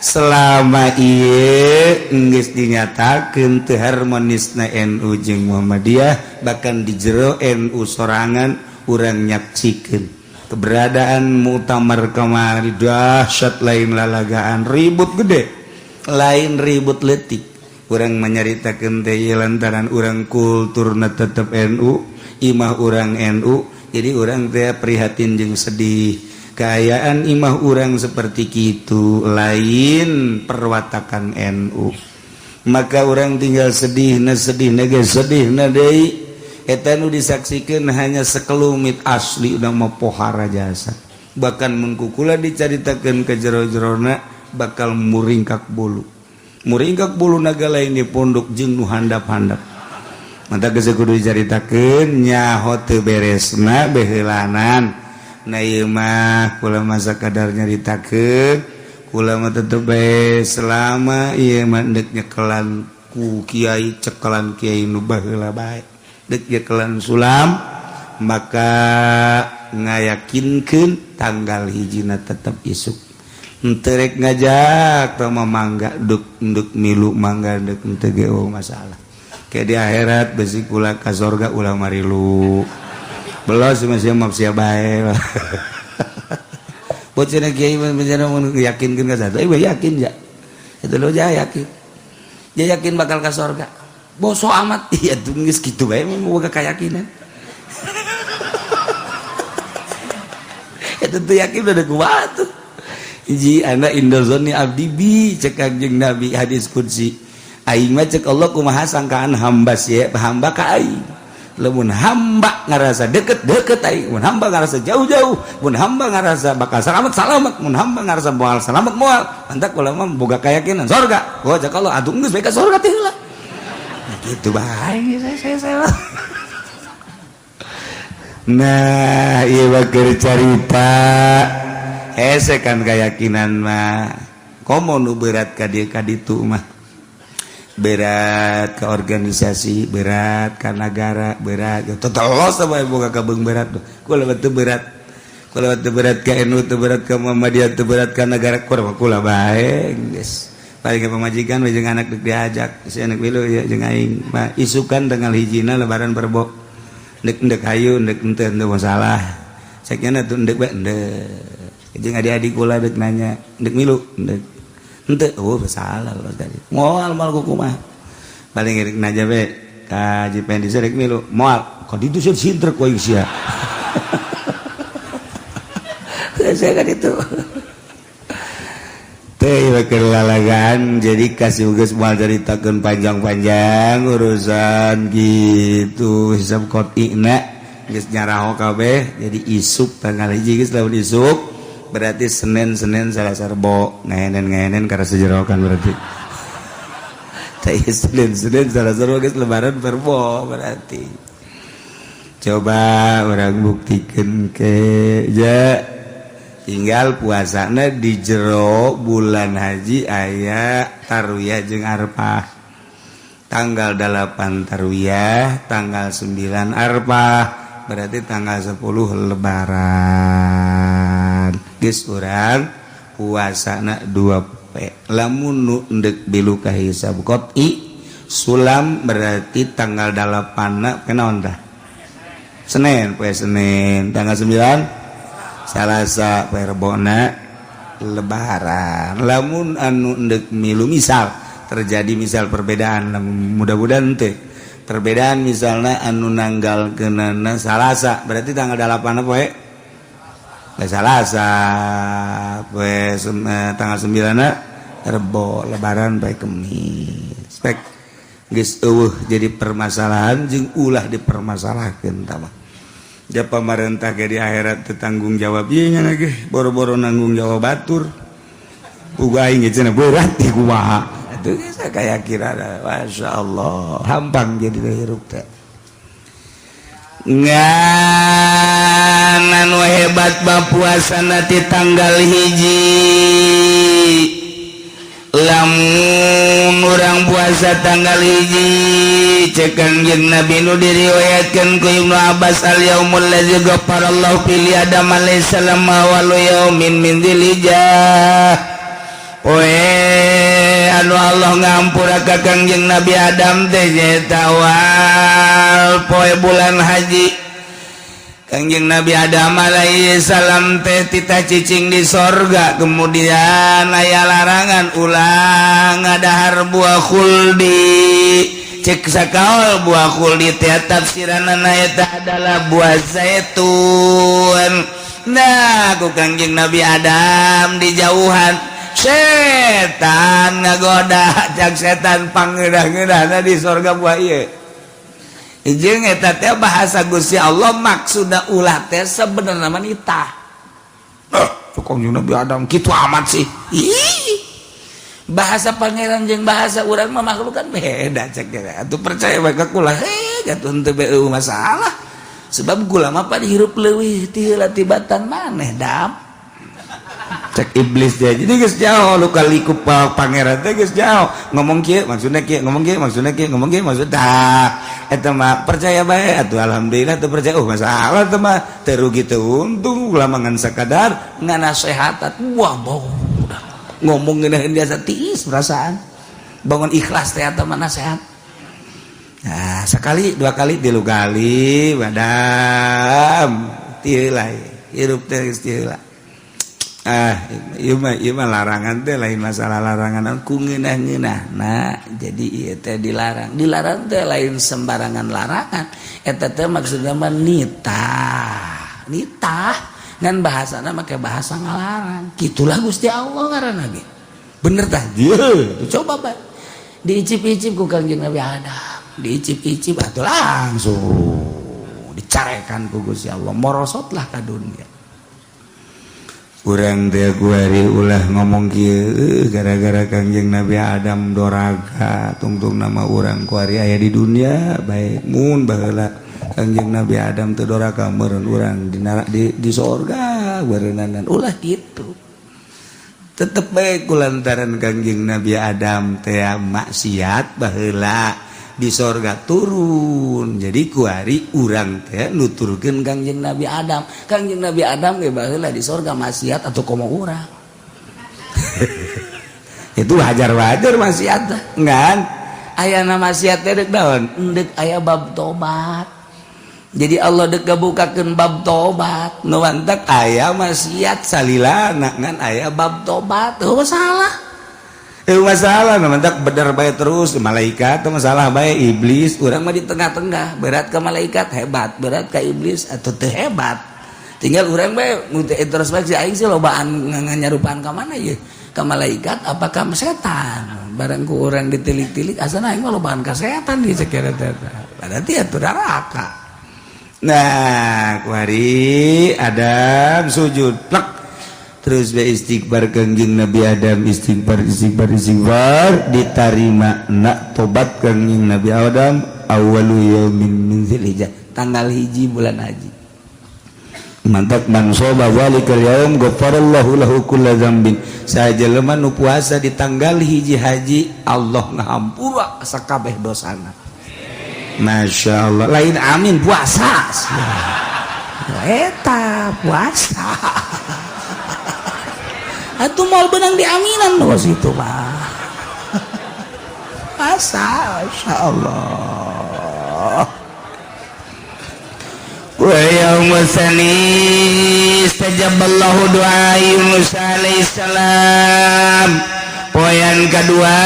Selama ieu geus dinyatakeun teu harmonisna NU jeung Muhammadiyah, bahkan di jero NU sorangan urang nyaksikeun keberadaan muktamar kamari dahsyat, lain lalagaan, ribut gede, lain ribut letik. Urang menyaritakeun teh lantaran urang kulturna tetep NU, imah urang NU, jadi urang teh prihatin jeung sedih keayaan imah urang seperti itu, lain perwatakan NU. Maka orang tinggal sedih na, sedih na, sedih na deui. Eta nu disaksikan hanya sekelumit, asli udah mau pohara jasa. Bahkan mun ku kula dicaritakeun ke jero-jerona, bakal muringkak bulu, muringkak bulu naga lain di pondok jeung nu handap-handap. Mata geus kudu dicaritakeun, nyaho teu beresna beheulanan. Nah, ieu mah kula masa kadar nyaritakeun, kula mah tetep bae. Selama ieu mah deuk nyekelan ku kiai, cekelan kiai nu baheula bae. Deuk nyekelan sulam, maka ngayakinkeun tanggal hijina tetep isuk. Henteu rek ngajak tah mah mangga, duk nduk milu mangga, deuk henteu ge masalah. Kayak di akhirat besi kula ka sorga ulah marilu. Belos masih mah sia bae. Bocah kiai bencana mun yakinkeun ka satu, eh yakin ya. Itu lo ja yakin. Dia yakin bakal ke sorga. Boso amat. Iya tuh geus kitu bae boga keyakinan. Itu tuh yakin udah kuat tuh. Hiji ana indozoni abdi bi, cek Kanjeng Nabi hadis qudsi. Aing mah, cek Allah, kumaha sangkaan hamba sia hamba ka aing. Lamun hamba ngerasa deket, deket aing. Mun hamba ngerasa jauh, jauh. Mun hamba ngerasa bakal selamat, selamat. Mun hamba ngerasa moal selamat, moal. Mantap kalau mah boga keyakinan surga. Oh, cek Allah, atuh geus bae ka surga teh heula. Nah, gitu bae saya. Nah, ieu mah keur carita. Hese kan keyakinan mah. Komo nu berat ka dieu ka ditu mah. Berat ke organisasi, berat ke negara, berat total los sama boga kabeung berat tuh. Kula teu berat, kula teu berat ke NU, teu berat ke Muhammadiyah, teu berat ke negara, kula kula bae geus. Paling ke pamajikan we jeung anak deuk diajak si anak milu ya jeung aing mah isukan tanggal hijina lebaran perbo. Ndek ndek hayu, ndek henteu, henteu masalah. Ceknya tuh ndek bae ndek jeung adik-adik kula deuk nanya ndek milu ndek henteu, oh salah los tadi moal moal kumaha. Paling rek nanya be ka Haji Pendi rek milu moal ka ditu sia sintrek ku aing sia. Saya kan itu teh keur lalagan, jadi kasih geus moal caritakeun panjang-panjang urusan gitu hisab qot'ina geus nyaraho kabeh. Jadi isuk tanggal 1 geus, lamun isuk berarti Senin, Senin, Salasa, Rebo, ngahenen ngahenen karena sejerokan berarti. Tapi Senin, Senin, Salasa, Rebo geus lebaran Rebo berarti. Coba orang buktikan ke ya, tinggal puasana di jero bulan haji aya tarwiyah jeung arpah, tanggal 8 tarwiyah, tanggal 9 arpah, berarti tanggal 10 lebaran. Geus urang puasana 2 poe. Lamun nu endek milu ka hisab qot'i sulam, berarti tanggal 8 kenaon tah? Senin. Poe Senin tanggal 9, Salasa, poe Rebona Lebaran. Lamun anu endek milu, misal terjadi, misal perbedaan, mudah-mudahan teh perbedaan, misalnya anu nanggal kenana Salasa, berarti tanggal 8 poe Salasa, poe tanggal 9 Rebo, Lebaran poe Kemis. Spek geus eueuh jadi permasalahan jeung ulah dipermasalahkeun. Tah, ja pamarentah ge di akhirat teu tanggung jawab ieu nya ge boro-boro nanggung jawab batur. Uga aing ge cenah berat di kumaha atuh geus kaya kira. Masya Allah, hampang jadi hirup teh. Ngan anu hebat bab puasa ti tanggal 1. Lamun urang puasa tanggal 1, cek Kangjeng Nabi nu diriwayatkan ku Ibnu Abbas, al yaumul ladzi ghafarallahu fi li Adam alaihi salam awwalu yaumin min Dzulhijjah. Poe anu Allah ngampura ka Kangjeng Nabi Adam teh nyaeta awal poe bulan haji. Kangjeng Nabi Adam alaihi salam teh titah cicing di sorga, kemudian aya larangan ulah ngadahar buah khuldi. Cek sakaol, buah khuldi teh tafsiranana eta adalah buah zaitun. Nah, ku Kangjeng Nabi Adam dijauhan, setan ngagoda. Cak setan, pangedah-ngedahna di sorga buah ieu. Jeung eta teh bahasa Gusti Allah, maksudna ulah teh sebenarnya mah nitah. Eh, cek Nabi Adam kitu amat sih. Ih. Bahasa Pangeran jeung bahasa urang mah makhluk kan beda, cek teh. Atuh percaya bae ka kula, heh, jatuh henteu beu masalah. Sebab kula mah pan hirup leuwih ti heula tibatan maneh, Dam. Cek iblis dia. Jadi geus jauh lu kali ku Pangeran teh, geus jauh. Ngomong kieu maksudna kieu, ngomong kieu maksudna kieu, ngomong kieu maksud tah. Eta mah percaya bae atuh, alhamdulillah. Teu percaya, oh, masalah teh mah teu rugi teu untung, ulah ngan sakadar nganasehatan. Wah, bau udah ngomong ngeunaheun biasa tiis perasaan. Bangun ikhlas teh eta mah nasehat. Nah, sekali, dua kali, tilu kali, madam tieu lah hirup teh geus tieu lah. Ah, ieu mah larangan teh lain masalah larangan ku ngeunah-ngeunah. Nah, jadi ieu teh dilarang. Dilarang teh lain sembarangan larangan. Eta teh maksudna mah nitah. Nitah ngan bahasana make bahasa ngalarang. Kitulah Gusti Allah ngaranna ge. Bener tah? Ieu, coba bae. Diicip-icip ku Kangjeng Nabi Adam. Diicip-icip atuh langsung dicarekan ku Gusti Allah. Morosotlah ka dunia. Urang teh kuari ulah ngomong kieu, gara-gara Kangjeng Nabi Adam doraka tungtung nama urang kuari aya di dunia baik. Mun baheula Kangjeng Nabi Adam teu doraka, meureun urang di sorga beureunanan. Ulah kitu, tetep bae kulantaran Kangjeng Nabi Adam teh maksiat baheula di sorga turun. Jadi kuari urang teh nuturkeun Kangjeng Nabi Adam. Kangjeng Nabi Adam ge baheula di sorga maksiat atau komo urang itu wajar-wajar maksiat. Ngan aya maksiat teh deuk naon? Deuk aya bab tobat. Jadi Allah dek ngabukakeun bab tobat. Nu mantak aya maksiat salilana ngan aya bab tobat, teu masalah. Eh, masalah mantak bener bae terus malaikat masalah bae iblis. Urang mah di tengah-tengah, berat ke malaikat hebat, berat ke iblis atau teu hebat. Tinggal urang bae introspeksi, aing sih lobaan nyarupaan ka mana ye, ke malaikat apa ka setan? Barang ku urang ditilik-tilik, asana aing mah lobaan ka setan di sekira teh, berarti atuh neraka. Nah, kuari Adam sujud plek terus be istighfar. Kangjeng Nabi Adam istighfar, istighfar, istighfar, ditarima nak tobat Kangjeng Nabi Adam. Awwalu yaumin min Dzulhijjah, tanggal 1 bulan haji. Mantap, man shoma dzalikal yaum ghafarallahu lahu kulla dzambin. Sajelema nu puasa di tanggal 1 haji, Allah ngahampura sakabeh dosana. Masya Allah, lain amin, puasa eta puasa. Atuh moal beunang diaminan nu situ mah. Masa, Masya Allah. Wa yaumus tsani istajaballahu du'a Yunus alaihissalam. Poean kedua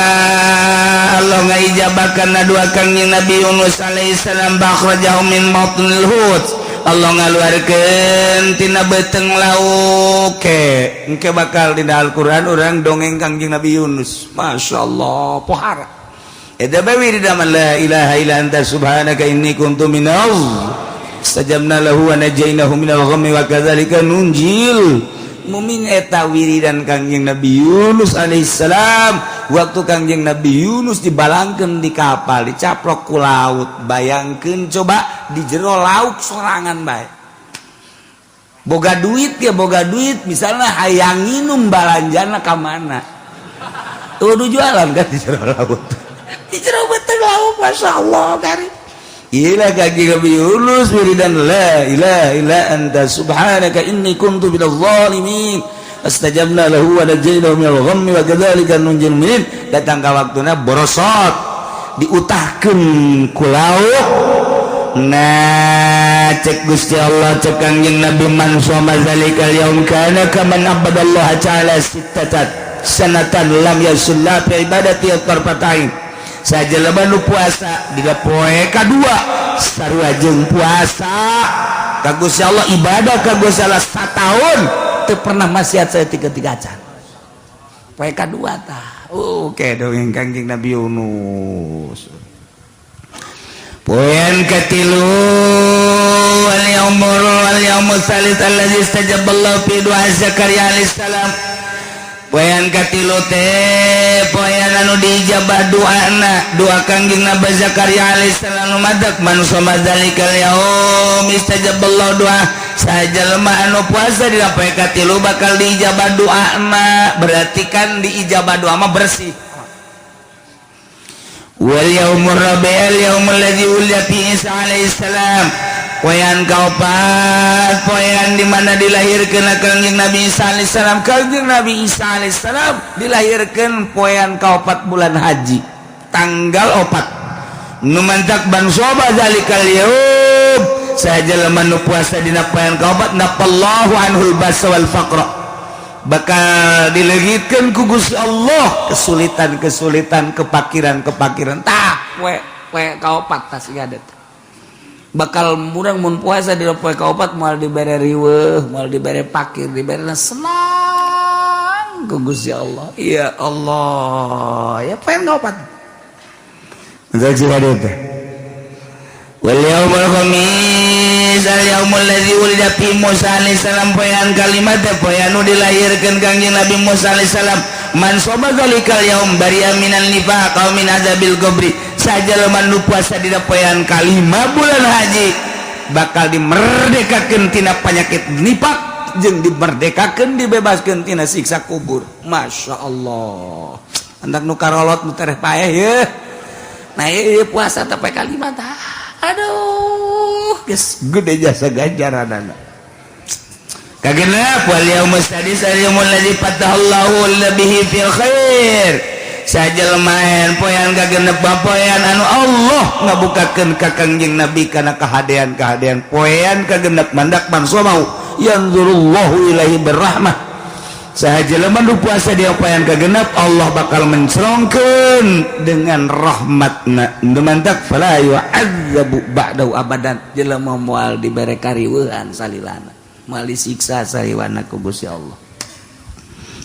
Allah ngaijabakan doa Kangjeng Nabi Yunus alaihissalam, fakhrajahu min batnil hut. Allah ngaluarkeun tina beuteung lauk. Ke engke bakal dina Al-Qur'an urang dongeng Kangjeng Nabi Yunus. Masya Allah, pohara. Eta bae wiridan la ilaha illa anta subhanaka inni kuntu minal istajabna lahu wa najainahu minal ghammi wa kadzalika nunjil mumin. Eta wiridan Kangjeng Nabi Yunus alaihissalam waktu Kangjeng Nabi Yunus dibalangkeun di kapal, dicaplok ku laut. Bayangkeun coba, di jero laut sorangan bae. Boga duit ya, boga duit misalnya, hayang nginum, balanjana ka mana tuh? Jualan kan di jero laut, di jero beuteung laut. Masya Allah, kari. Ila kaki Nabi Yunus wiridan la ilaha illa anta subhanaka inni kuntu minadh dhalimin, astajabna lahu wa najainahu minal ghammi wa kadzalika nunjil mu'minin. Datang ka waktuna borosot, diutahkeun ku laut. Nah, cek Gusti Allah, cek Kangjeng Nabi, man shoma zalikal yaum kana kaman abadallaha ta'ala sittatat sanatan lam yasulla fi ibadati tarfatain. Saja nu puasa di poe kadua sarua jeung puasa ka Gusti Allah, ibadah ka Gusti Allah satahun teu pernah maksiat saya tiga tiga acan. Poe kadua tah. Oke, dongeng Kangjeng Nabi Yunus. Poean katilu, wal yaumul wal yaumul tsalits allazi istajaballahu fi du'a Zakaria alaihissalam. Poean katilu teh poean anu diijabah doana, doa Kangjeng Nabi Zakaria alaihissalam. Madak man shoma dzalikal yaum istajaballahu doa. Saja lemah anu puasa di poe katilu bakal diijabah doana. Berarti kan diijabah doa mah bersih. Wal yaumur rabi'al yaumul ladzi wulida fi Isa alaihissalam. Poean kaopat, poean di mana dilahirkeun Kangjeng Nabi Isa alaihissalam. Kangjeng Nabi Isa alaihissalam dilahirkeun poean kaopat bulan haji, tanggal 4. Nu mantak man shoma dzalikal yaum, saja jelema nu puasa dina poean kaopat, nafallahu anhul basa wal faqra, bakal dileungitkeun ku Gusti Allah kesulitan-kesulitan, kepakiran-kepakiran. Tah, poe poe kaopat tas ieu bakal murang. Mun puasa di poe kaopat moal dibere riweuh, moal dibere pakir, dibere senang ku Gusti Allah. Ya Allah, ya, poe kaopat. Wal yaumul khamis al yaumul ladzi wulida fi Musa alaihissalam. Poean kalima teh poean nu dilahirkeun Kangjeng Nabi Musa alaihissalam. Man shoma dzalikal yaum bari'a minan nifaq aw min azabil qabri. Saja jelema nu puasa dina poean kalima bulan haji bakal dimerdekakeun tina penyakit nifak jeung dimerdekakeun, dibebaskeun tina siksa kubur. Masya Allah, anak nu karolot nu tereh paeh ye. Nah, ieu puasa teh poe kalima tah. Aduh, geus gede jasa ganjaranana. Kagenep, wal yaumus sadis al yaumul ladzi fatahallahu bihi fil khair. Saja lumayan poean kagenep, poean anu Allah ngabukakeun ka Kangjeng Nabi kana kahadean-kahadean. Poean kagenep, mandak man shomau yanzurullahu ilaihi birrahmah. Saha jelema nu puasa di poean kagenep, Allah bakal mencerongkeun dengan rahmatna. Nu mantak fala yu'adzabu ba'dahu abadan, jelema moal dibere kariweuhan salilana, moal disiksa salilana ku Gusti Allah.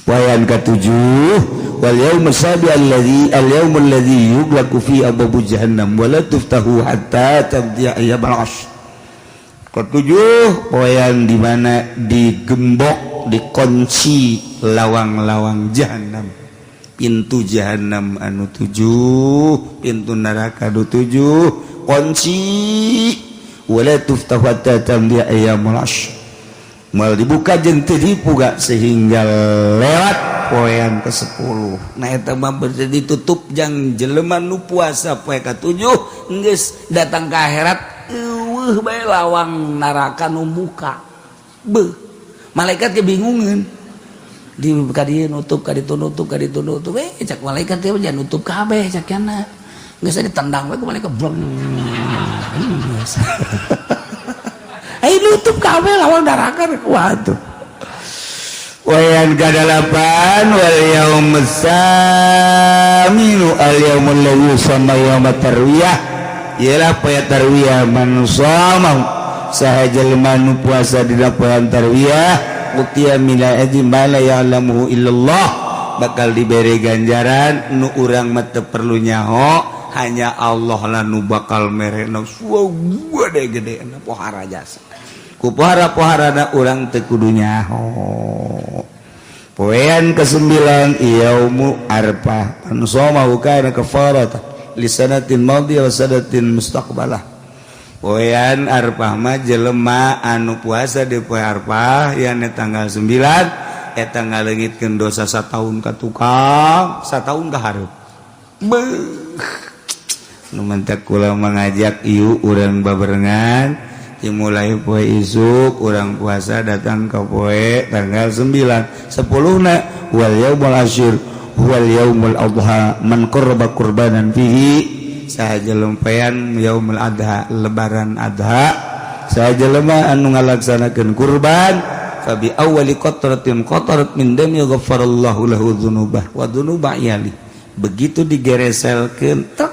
Poean katujuh, wal yaumus sabi alladzi al yaumul ladzi yughlaqu fi abwabu jahannam wa la tuftahu hatta tamdiya ayyamul ashr. Ketujuh, poean di mana digembok, dikunci lawang-lawang jahanam, pintu jahanam anu tujuh, pintu neraka anu tujuh kunci, wala tuftahu hatta tamdiya ayyamul ashr, mal dibuka jeung teu dibuka sehingga lewat poean ke-10. Nah, eta mah ditutup jang jelema nu puasa poe ka-7, geus datang ke akhirat eueuh bae lawang neraka nu muka. Beuh, malaikat kebingungan. Di ka dieu nutup, ka ditu nutup, ka ditu nutup. Eh, cak malaikat teh, jangan nutup kabeh cak yana. Geus ditendang we ku malaikat. Bleng. Geus. Ai nutup kabeh lawan darakan kuat tuh. Wayan kadalapan, wal yaumus saminu al yaumul ladzi yusamma yaumat tarwiyah, ialah poe tarwiyah. Man shamahu, saha jelema nu puasa dina poean tarwiyah, utiya min ajri ma la ya'lamuhu illallah, bakal diberi ganjaran nu urang mah teu perlu nyaho, hanya Allah lah nu bakal merena gede gede pohara jasa ku pohara-poharana urang teu kudu nyaho. Poean kesembilan, yaumu arfah, man shamahu kana kafarata li sanatin madiyah wa sanatin mustaqbalah. Poean arfah mah jelema anu puasa di poe arfah, yakni tanggal 9, eta ngaleungitkeun dosa satahun ka tukang, satahun ka hareup. Beuh, nu mentek kula mengajak ieu urang babarengan, dimulai poe isuk urang puasa datang ke poe tanggal 9 10 na. Wal yaumul asyir wal yaumul adha, man qarraba qurbanan fihi, saha jelema yaumul adha, lebaran adha, saha jelema anu ngalaksanakeun kurban, fabi awwali qatratin qatarat min dami ghafarallahu lahu dzunubah wa dzunuba iyali. Begitu digereselkeun tek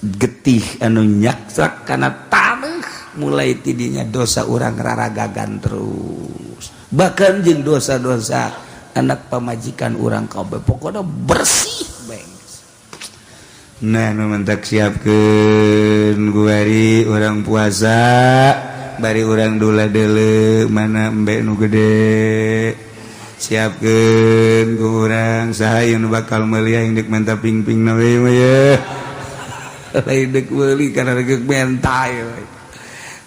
getih anu nyaksak kana taneuh, mulai tidinya dosa urang raragagan terus, bahkan jeung dosa-dosa anak pamajikan urang kabeh, pokoknya bersih bengs. Nah, nu mentak siapkeun bari urang puasa, bari urang dula deuleu mana embe nu gede, siapkeun ku urang saha nu bakal meuli aing dek menta ping-ping na we mah ye, lain dek meuli karena dek menta ye.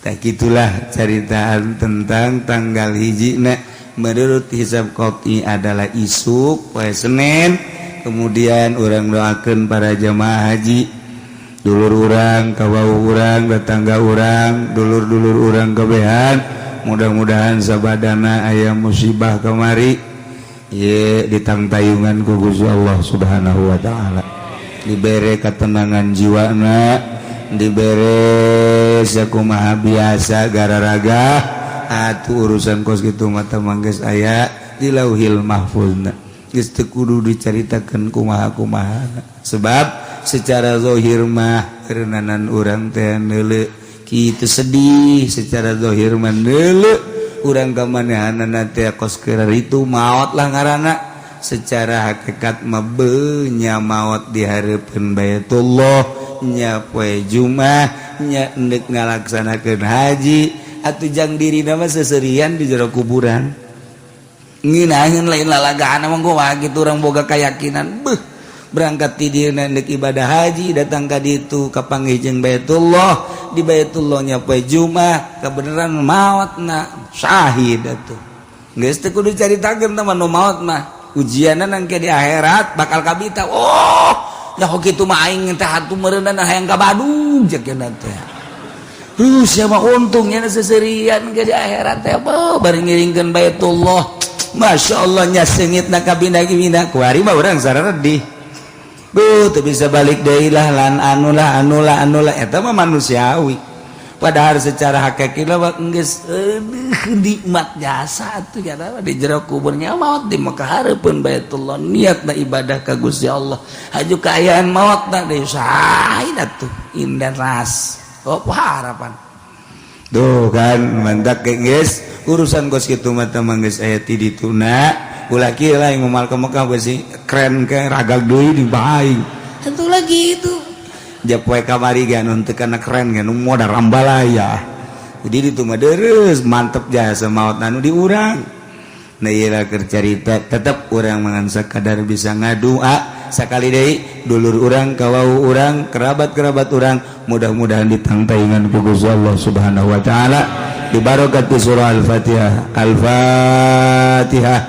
Tah, gitulah ceritaan tentang tanggal 1. Nah, menurut hisab qot'i adalah isuk poe Senin. Kemudian urang doakan para jamaah haji, dulur urang, kawau urang, tetangga urang, dulur-dulur urang kabehan, mudah-mudahan sabadana aya musibah kamari ye ditangtayungan ku Gusti Allah Subhanahu wa taala, dibere ketenangan jiwana, dibere sakumaha biasa gararaga atuh urusan kos kitu mata mangges aya di Lauhil Mahfuzna, geus teu kudu dicaritakeun kumaha-kumaha, sebab secara zahir mah reunanan urang teh neuleu kitu sedih, secara zahir mah neuleu urang ka manehanana teh kos keur itu maot lah ngaranna. Secara hakikat mah beunya maot di hareupeun Baitullah nya poe Jumat nya endek ngalaksanakeun haji atuh jang diri nama seserian di jero kuburan ngeunaheun, lain lalagaan mah gua gitu. Urang boga keyakinan, beuh, berangkat ti dieu endek ibadah haji, datang ka ditu kapanggih jeung Baitullah, di Baitullah nya poe Jumat kebenaran maotna syahid atuh. Geus teu kudu caritakeun mah, nu maot mah ujianna nangke di akhirat bakal kabita. Oh ya, kitu mah aing teh atuh meureunna hayang ka Badung cek teh. Sia mah untungnya seserian ke di akhirat teh bari ngiringkeun Baitullah. Masya Allah nya, seungitna kabina kabina kuari mah urang saredih. Bu, teu bisa balik deui lah, lan anu lah, anu lah, anu lah, eta mah manusiawi. Padahal secara hakiki mah geus nikmat jasa atuh ya, di jero kuburnya maot di Mekah hareupeun Baitullah, niatna ibadah ka Gusti Allah, haju kaayaan maotna deui syahid atuh indah ras. Oh, harapan tuh kan mantak geus urusan kos kitu mah teh geus aya ti dituna. Ulah kieu lah yang moal ke Mekah besi keren ke ragag deui di bae tentu lagi itu. Japoe kamari ge anu teu kana keren ge nu modal rambalaya. Jadi itu mah deres mantep jasa maot anu di urang. Nah, ieu keur carita tetep urang mangan sakadar bisa ngadua. Sakali deui, dulur urang, kawau urang, kerabat-kerabat urang, mudah-mudahan ditangtayungan ku Gusti Allah Subhanahu wa taala, dibarokati surah Al-Fatihah. Al-Fatihah.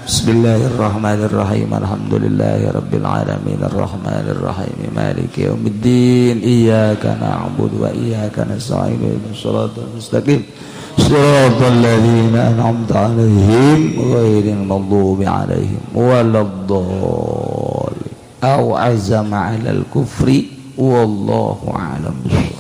Bismillahirrahmanirrahim. Alhamdulillahirabbil alamin arrahmanir rahim maliki yaumiddin. Iyyaka na'budu wa iyyaka nasta'in. Ihdinas siratal mustaqim. Siratal ladzina an'amta 'alaihim ghairil maghdubi 'alaihim waladdallin. Aw azama 'alal kufri wallahu a'lam bishawab.